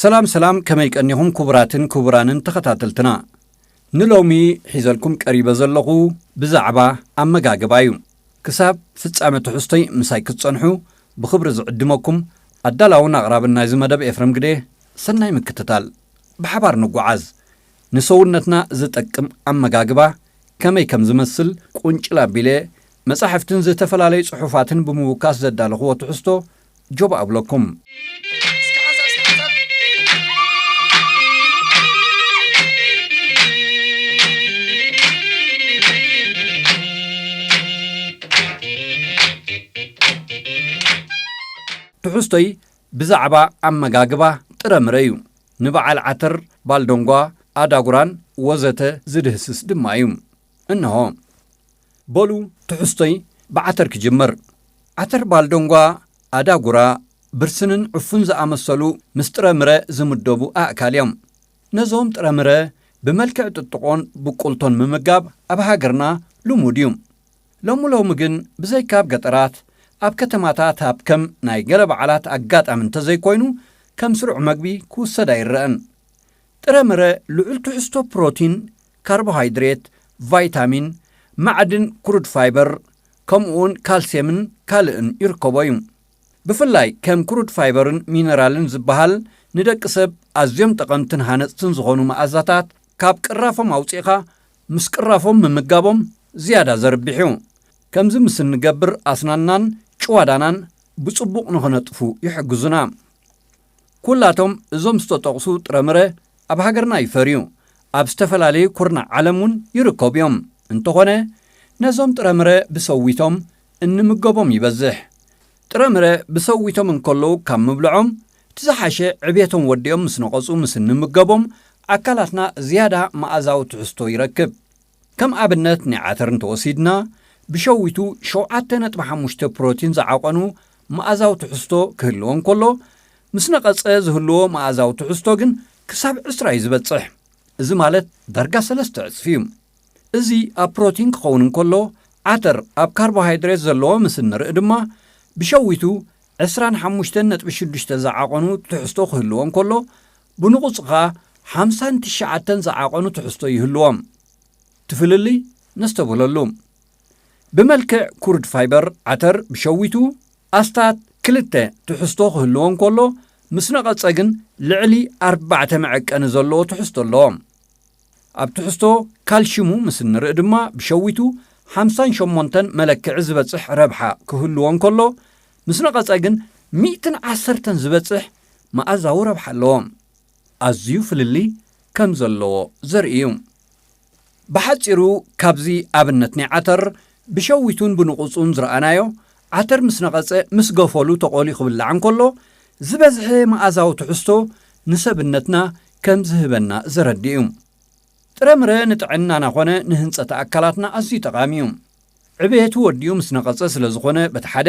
ሰላም ሰላም፣ ከመይ ቀኒኹም ክቡራትን ክቡራንን ተኸታተልትና? ንሎሚ ሒዘልኩም ቀሪበ ዘለኹ ብዛዕባ ኣመጋግባ እዩ። ክሳብ ፍጻመ ትሕዝቶይ ምሳይ ክትጸንሑ ብኽብሪ ዝዕድመኩም ኣዳላውን ኣቕራብን ናይዚ መደብ ኤፍረም ግደ። ሰናይ ምክትታል። ብሓባር ንጓዓዝ። ንሰውነትና ዝጠቅም ኣመጋግባ ከመይ ከም ዝመስል ቁንጭል ኣቢለ መጻሕፍትን ዝተፈላለዩ ጽሑፋትን ብምውካስ ዘዳለኽዎ ትሕዝቶ ጆብ ኣብለኩም። ትሕዝቶይ ብዛዕባ ኣመጋግባ ጥረምረ እዩ። ንበዓል ዓተር፣ ባልደንጓ፣ ኣዳጉራን ወዘተ ዝድህስስ ድማ እዩ። እንሆ። በሉ፣ ትሕዝቶይ ብዓተር ክጅምር። ዓተር፣ ባልደንጓ፣ ኣዳጉራ፣ ብርስንን ዕፉን ዝኣመሰሉ ምስ ጥረምረ ዝምደቡ ኣእካል እዮም። ነዞም ጥረምረ ብመልክዕ ጥጥቖን ብቁልቶን ምምጋብ ኣብ ሃገርና ልሙድ እዩ። ሎሚ ሎሚ ግን ብዘይካ ኣብ ገጠራት፣ ኣብ ከተማታት ኣብ ከም ናይ ገለ በዓላት ኣጋጣሚ እንተዘይኮይኑ ከም ስሩዕ መግቢ ክውሰድ ኣይረኣን። ጥረምረ ልዑል ትሕዝቶ ፕሮቲን፣ ካርቦሃይድሬት፣ ቫይታሚን፣ ማዕድን፣ ክሩድ ፋይበር፣ ከምኡውን ካልሲየምን ካልእን ይርከቦ እዩ። ብፍላይ ከም ክሩድ ፋይበርን ሚነራልን ዝበሃል ንደቂ ሰብ ኣዝዮም ጠቐምትን ሃነጽትን ዝኾኑ መኣዛታት ካብ ቅራፎም ኣውጺእኻ ምስ ቅራፎም ምምጋቦም ዝያዳ ዘርብሕ እዩ። ከምዚ ምስ እንገብር ኣስናናን ጭዋዳናን ብጽቡቕ ንኸነጥፉ ይሕግዙና። ኩላቶም እዞም ዝተጠቕሱ ጥረምረ ኣብ ሃገርና ይፈርዩ፣ ኣብ ዝተፈላለዩ ኩርናዕ ዓለም እውን ይርከቡ እዮም። እንተኾነ ነዞም ጥረምረ ብሰዊቶም እንምገቦም ይበዝሕ። ጥረምረ ብሰዊቶም እንከለዉ ካብ ምብልዖም እቲ ዝሓሸ ዕብየቶም ወዲኦም ምስ ነቐጹ ምስ እንምገቦም ኣካላትና ዝያዳ መኣዛዊ ትሕዝቶ ይረክብ። ከም ኣብነት ናይ ዓተር እንተወሲድና ብሸዊቱ ሸውዓተ ነጥቢ ሓሙሽተ ፕሮቲን ዝዓቐኑ መኣዛዊ ትሕዝቶ ክህልዎ እንከሎ ምስ ነቐጸ ዝህልዎ መኣዛዊ ትሕዝቶ ግን ክሳብ ዕስራ እዩ ዝበጽሕ። እዚ ማለት ዳርጋ ሰለስተ ዕጽፊ እዩ። እዚ ኣብ ፕሮቲን ክኸውን እንከሎ ዓተር ኣብ ካርቦሃይድሬት ዘለዎ ምስ እንርኢ ድማ ብሸዊቱ ዕስራን ሓሙሽተን ነጥቢ ሽዱሽተ ዝዓቐኑ ትሕዝቶ ክህልዎ እንከሎ ብንቑጽ ኸኣ ሓምሳን ትሽዓተን ዝዓቐኑ ትሕዝቶ ይህልዎም። ትፍልልይ ነስተብህለሉ። ብመልክዕ ክሩድ ፋይበር ዓተር ብሸዊቱ ኣስታት ክልተ ትሕዝቶ ክህልዎ እንከሎ ምስ ነቐጸ ግን ልዕሊ ኣርባዕተ መዐቀኒ ዘለዎ ትሕዝቶ ኣለዎ። ኣብ ትሕዝቶ ካልሽሙ ምስ እንርኢ ድማ ብሸዊቱ ሓምሳን ሸሞንተን መለክዒ ዝበጽሕ ረብሓ ክህልዎ እንከሎ ምስ ነቐጸ ግን ሚእትን ዓሰርተን ዝበጽሕ መኣዛዊ ረብሓ ኣለዎ። ኣዝዩ ፍልልይ ከም ዘለዎ ዘርኢ እዩ። ብሓጺሩ ካብዚ ኣብነት ናይ ዓተር ብሸዊቱን ብንቑጹን ዝረኣናዮ ዓተር ምስ ነቐጸ ምስ ገፈሉ ተቖልዩ ክብላዕ እንከሎ ዝበዝሐ መኣዛዊ ትሕዝቶ ንሰብነትና ከም ዝህበና ዘረድእ እዩ። ጥረምረ ንጥዕናና ኾነ ንህንጸት ኣካላትና ኣዝዩ ጠቓሚ እዩ። ዕብየቱ ወዲኡ ምስ ነቐጸ ስለ ዝኾነ በቲ ሓደ፣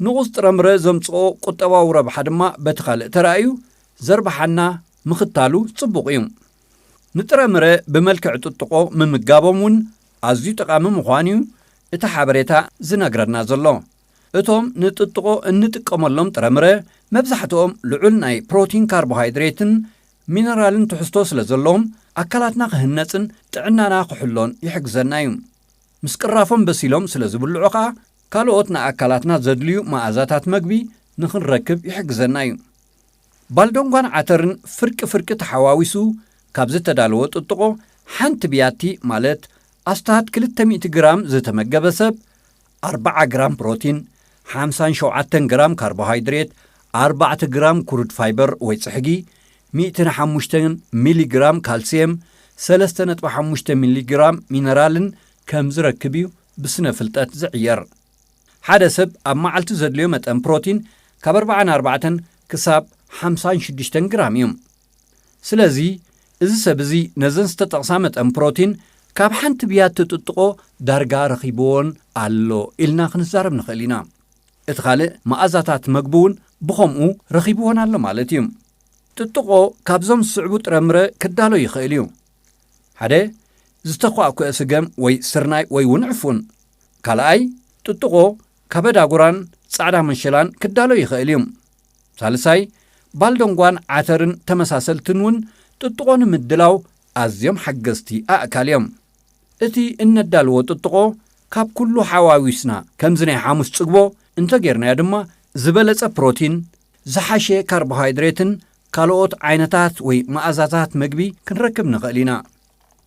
ንቑጽ ጥረምረ ዘምጽኦ ቁጠባዊ ረብሓ ድማ በቲ ካልእ ተራእዩ ዘርብሓና ምኽታሉ ጽቡቕ እዩ። ንጥረምረ ብመልክዕ ጥጥቖ ምምጋቦም እውን ኣዝዩ ጠቓሚ ምዃኑ እዩ እቲ ሓበሬታ ዝነግረና ዘሎ። እቶም ንጥጥቖ እንጥቀመሎም ጥረምረ መብዛሕትኦም ልዑል ናይ ፕሮቲን፣ ካርቦሃይድሬትን ሚነራልን ትሕዝቶ ስለ ዘለዎም ኣካላትና ክህነጽን ጥዕናና ክሕሎን ይሕግዘና እዩ። ምስ ቅራፎም በሲሎም ስለ ዝብልዑ ኸኣ ካልኦት ንኣካላትና ዘድልዩ መኣዛታት መግቢ ንኽንረክብ ይሕግዘና እዩ። ባልዶንጓን ዓተርን ፍርቂ ፍርቂ ተሓዋዊሱ ካብ ዝተዳለወ ጥጥቖ ሓንቲ ብያቲ ማለት ኣስታት ክልተ ሚእቲ ግራም ዝተመገበ ሰብ ኣርባዓ ግራም ፕሮቲን፣ ሓምሳን ሸውዓተን ግራም ካርቦሃይድሬት፣ ኣርባዕተ ግራም ክሩድ ፋይበር ወይ ጽሕጊ፣ ሚእትን ሓሙሽተን ሚሊ ግራም ካልሲየም፣ ሰለስተ ነጥቢ ሓሙሽተ ሚሊ ግራም ሚነራልን ከም ዝረክብ እዩ ብስነ ፍልጠት ዝዕየር። ሓደ ሰብ ኣብ መዓልቲ ዘድልዮ መጠን ፕሮቲን ካብ ኣርባዓን ኣርባዕተን ክሳብ ሓምሳን ሽዱሽተን ግራም እዩ። ስለዚ እዚ ሰብ እዚ ነዘን ዝተጠቕሳ መጠን ፕሮቲን ካብ ሓንቲ ብያቲ ጥጥቖ ዳርጋ ረኺብዎን ኣሎ ኢልና ክንዛረብ ንኽእል ኢና። እቲ ካልእ መኣዛታት መግቢ እውን ብኸምኡ ረኺብዎን ኣሎ ማለት እዩ። ጥጥቖ ካብዞም ዝስዕቡ ጥረምረ ክዳሎ ይኽእል እዩ። ሓደ፣ ዝተኳእኩአ ስገም ወይ ስርናይ ወይ እውን ዕፉን። ካልኣይ፣ ጥጥቖ ካብ ኣዳጉራን ጻዕዳ መሸላን ክዳሎ ይኽእል እዩ። ሳልሳይ፣ ባልደንጓን ዓተርን ተመሳሰልትን እውን ጥጥቖ ንምድላው ኣዝዮም ሓገዝቲ ኣእካል እዮም። እቲ እነዳልዎ ጥጥቖ ካብ ኩሉ ሓዋዊስና ከምዚ ናይ ሓሙስ ጽግቦ እንተጌርናዮ ድማ ዝበለጸ ፕሮቲን፣ ዝሓሸ ካርቦሃይድሬትን ካልኦት ዓይነታት ወይ መኣዛታት መግቢ ክንረክብ ንኽእል ኢና።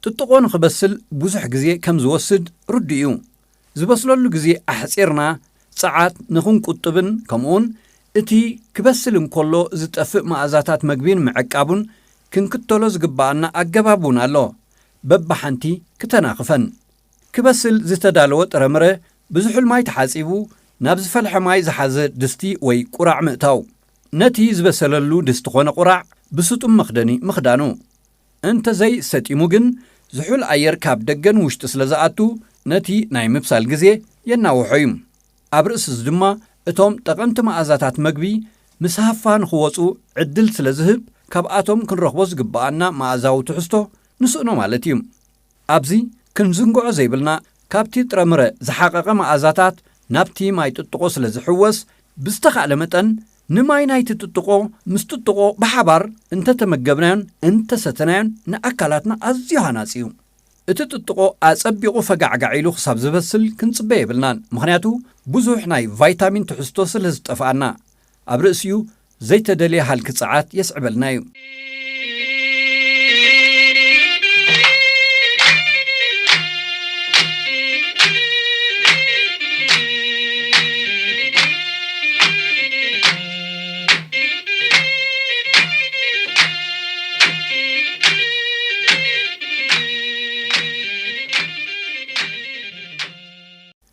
ጥጥቖ ንኽበስል ብዙሕ ግዜ ከም ዝወስድ ርዱእ እዩ። ዝበስለሉ ግዜ ኣሕጺርና ጸዓት ንኽንቁጥብን ከምኡውን እቲ ክበስል እንከሎ ዝጠፍእ መኣዛታት መግቢ ንምዕቃቡን ክንክተሎ ዝግብኣና ኣገባብ እውን ኣሎ። በብሓንቲ ክተናኽፈን። ክበስል ዝተዳለወ ጥረምረ ብዝሑል ማይ ተሓጺቡ ናብ ዝፈልሐ ማይ ዝሓዘ ድስቲ ወይ ቁራዕ ምእታው። ነቲ ዝበሰለሉ ድስቲ ኾነ ቁራዕ ብስጡም መኽደኒ ምኽዳኑ። እንተዘይ ሰጢሙ ግን ዝሑል ኣየር ካብ ደገን ውሽጢ ስለ ዝኣቱ ነቲ ናይ ምብሳል ግዜ የናውሖ እዩ። ኣብ ርእሲ እዚ ድማ እቶም ጠቐምቲ መኣዛታት መግቢ ምስ ሃፋ ንኽወጹ ዕድል ስለ ዝህብ ካብኣቶም ክንረኽቦ ዝግብኣና መኣዛዊ ትሕዝቶ ንስእኖ ማለት እዩ። ኣብዚ ክንዝንግዖ ዘይብልና ካብቲ ጥረምረ ዝሓቐቐ መኣዛታት ናብቲ ማይ ጥጥቖ ስለ ዝሕወስ ብዝተኻእለ መጠን ንማይ ናይቲ ጥጥቖ ምስ ጥጥቖ ብሓባር እንተተመገብናዮን እንተሰተናዮን ንኣካላትና ኣዝዩ ሃናጺ እዩ። እቲ ጥጥቖ ኣጸቢቑ ፈጋዕጋዕ ኢሉ ክሳብ ዝበስል ክንጽበ የብልናን፣ ምኽንያቱ ብዙሕ ናይ ቫይታሚን ትሕዝቶ ስለ ዝጠፍኣና። ኣብ ርእሲኡ ዘይተደልየ ሃልኪ ጸዓት የስዕበልና እዩ።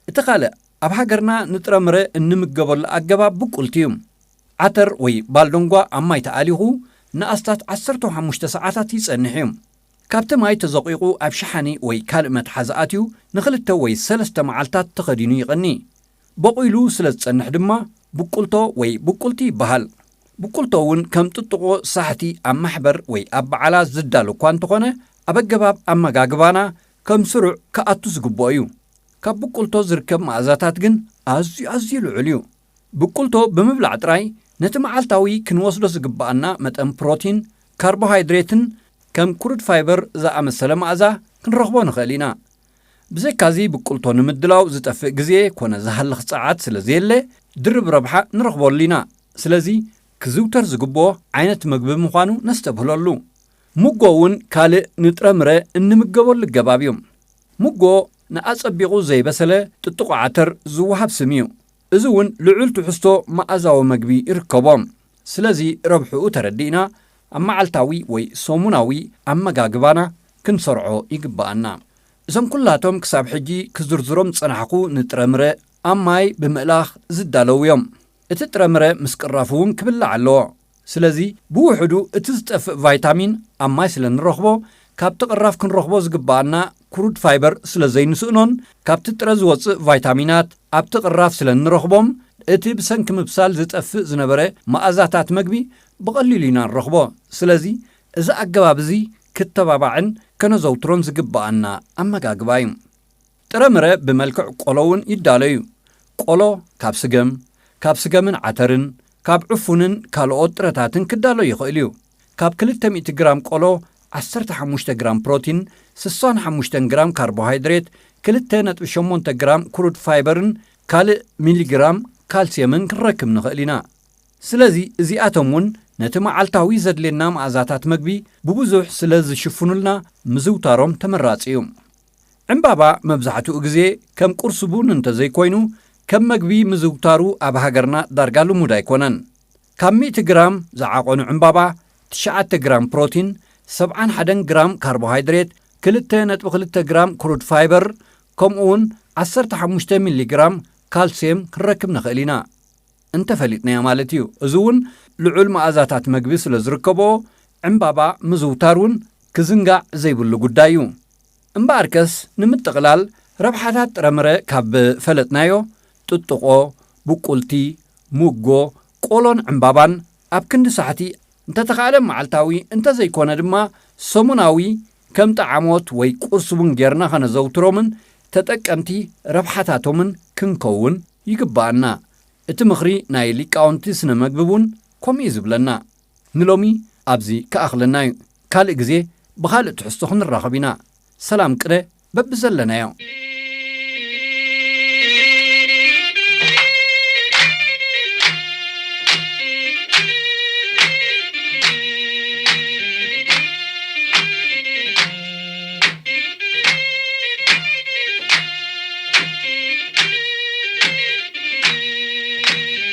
እቲ ካልእ ኣብ ሃገርና ንጥረምረ እንምገበሉ ኣገባብ ብቁልቲ እዩ። ዓተር ወይ ባልደንጓ ኣብ ማይ ተኣሊኹ ንኣስታት ዓሰርተ ሓሙሽተ ሰዓታት ይጸንሕ እዩ። ካብቲ ማይ ተዘቒቑ ኣብ ሸሓኒ ወይ ካልእ መትሓዚ ኣትዩ ንኽልተ ወይ ሰለስተ መዓልታት ተኸዲኑ ይቐኒ። በቑሉ ስለ ዝጸንሕ ድማ ብቁልቶ ወይ ብቁልቲ ይበሃል። ብቁልቶ እውን ከም ጥጥቖ ሳሕቲ ኣብ ማሕበር ወይ ኣብ በዓላት ዝዳሎ እኳ እንተኾነ ኣብ ኣገባብ ኣመጋግባና ከም ስሩዕ ክኣቱ ዝግብኦ እዩ። ካብ ብቁልቶ ዝርከብ መኣዛታት ግን ኣዝዩ ኣዝዩ ልዑል እዩ። ብቁልቶ ብምብላዕ ጥራይ ነቲ መዓልታዊ ክንወስዶ ዝግብኣና መጠን ፕሮቲን፣ ካርቦሃይድሬትን ከም ክሩድ ፋይበር ዝኣመሰለ መኣዛ ክንረኽቦ ንኽእል ኢና። ብዘይካዚ ብቁልቶ ንምድላው ዝጠፍእ ግዜ ኮነ ዝሃልኽ ጸዓት ስለ ዘየለ ድርብ ረብሓ ንረኽበሉ ኢና። ስለዚ ክዝውተር ዝግብኦ ዓይነት መግቢ ምዃኑ ነስተብህለሉ። ሙጎ እውን ካልእ ንጥረምረ እንምገበሉ ገባብ እዩ። ሙጎ ንኣጸቢቑ ዘይበሰለ ጥጥቖ ዓተር ዝወሃብ ስም እዩ። እዚ እውን ልዑል ትሕዝቶ መኣዛዊ መግቢ ይርከቦ። ስለዚ ረብሕኡ ተረዲእና ኣብ መዓልታዊ ወይ ሰሙናዊ ኣመጋግባና ክንሰርዖ ይግብኣና። እዞም ኩላቶም ክሳብ ሕጂ ክዝርዝሮም ዝጸናሕኩ ንጥረምረ ኣብ ማይ ብምእላኽ ዝዳለዉ እዮም። እቲ ጥረምረ ምስ ቅራፍ እውን ክብላዕ ኣለዎ። ስለዚ ብውሕዱ እቲ ዝጠፍእ ቫይታሚን ኣብ ማይ ስለ ንረኽቦ ካብቲ ቅራፍ ክንረኽቦ ዝግብኣና ክሩድ ፋይበር ስለ ዘይንስእኖን ካብቲ ጥረ ዝወጽእ ቫይታሚናት ኣብቲ ቅራፍ ስለ እንረኽቦም እቲ ብሰንኪ ምብሳል ዝጠፍእ ዝነበረ መኣዛታት መግቢ ብቐሊሉ ኢና ንረኽቦ። ስለዚ እዚ ኣገባብ እዚ ክተባባዕን ከነዘውትሮን ዝግብኣና ኣመጋግባ እዩ። ጥረምረ ብመልክዕ ቆሎ እውን ይዳሎ እዩ። ቆሎ ካብ ስገም፣ ካብ ስገምን ዓተርን፣ ካብ ዕፉንን ካልኦት ጥረታትን ክዳሎ ይኽእል እዩ። ካብ ክልተ ሚእቲ ግራም ቆሎ ዓሰርተ ሓሙሽተ ግራም ፕሮቲን፣ ስሳን ሓሙሽተን ግራም ካርቦሃይድሬት፣ ክልተ ነጥቢ ሸሞንተ ግራም ክሩድ ፋይበርን ካልእ ሚሊግራም ካልሲየምን ክንረክብ ንኽእል ኢና። ስለዚ እዚኣቶም እውን ነቲ መዓልታዊ ዘድልየና መኣዛታት መግቢ ብብዙሕ ስለ ዝሽፍኑልና ምዝውታሮም ተመራጺ እዩ። ዕምባባ መብዛሕትኡ ግዜ ከም ቁርሲ ቡን እንተዘይኮይኑ ከም መግቢ ምዝውታሩ ኣብ ሃገርና ዳርጋ ልሙድ ኣይኮነን። ካብ ሚእቲ ግራም ዝዓቐኑ ዕምባባ ትሽዓተ ግራም ፕሮቲን፣ ሰብዓን ሓደን ግራም ካርቦሃይድሬት፣ ክልተ ነጥቢ ክልተ ግራም ክሩድ ፋይበር ከምኡ እውን ዓሰርተ ሓሙሽተ ሚሊ ግራም ካልሲየም ክንረክብ ንኽእል ኢና። እንተፈሊጥናዮ ማለት እዩ። እዚ እውን ልዑል መኣዛታት መግቢ ስለ ዝርከቦ ዕምባባ ምዝውታር እውን ክዝንጋዕ ዘይብሉ ጉዳይ እዩ። እምበኣርከስ ንምጥቕላል ረብሓታት ጥረምረ ካብ ፈለጥናዮ ጥጥቖ፣ ብቁልቲ፣ ሙጎ፣ ቆሎን ዕምባባን ኣብ ክንዲ ሳሕቲ እንተተኻእለ መዓልታዊ እንተዘይኮነ ድማ ሰሙናዊ ከም ጠዓሞት ወይ ቁርሲ እውን ጌርና ከነዘውትሮምን ተጠቀምቲ ረብሓታቶምን ክንከውን ይግብኣና። እቲ ምኽሪ ናይ ሊቃውንቲ ስነ መግቢ እውን ከምኡ እዩ ዝብለና። ንሎሚ ኣብዚ ክኣኽለና እዩ። ካልእ ግዜ ብኻልእ ትሕዝቶ ክንራኸብ ኢና። ሰላም ቅነ በብዘለናዮ።